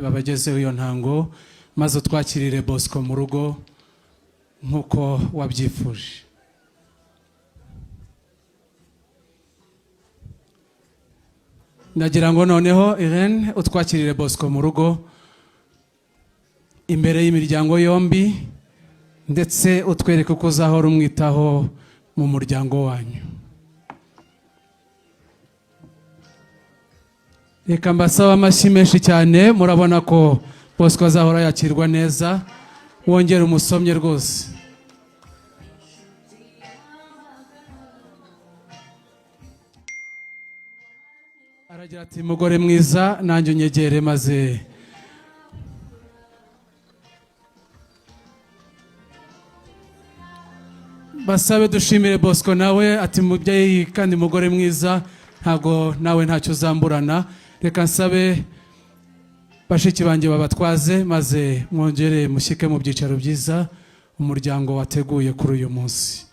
Babagezeho iyo ntango, maze utwakirire Bosco mu rugo nk'uko wabyifuje. Ndagira ngo noneho Irene utwakirire Bosco mu rugo imbere y'imiryango yombi, ndetse utwereke uko uzahora umwitaho mu muryango wanyu. Reka mbasaba amashyi menshi cyane. Murabona ko Bosco azahora yakirwa neza. Wongere umusomye rwose. Aragira ati: "Mugore mwiza, nanjye unyegere." Maze basabe dushimire Bosco, nawe ati: "Mubyeyi kandi mugore mwiza, ntabwo nawe ntacyo uzamburana." Reka nsabe bashiki banjye babatwaze, maze mwongere mushyike mu byicaro byiza umuryango wateguye kuri uyu munsi.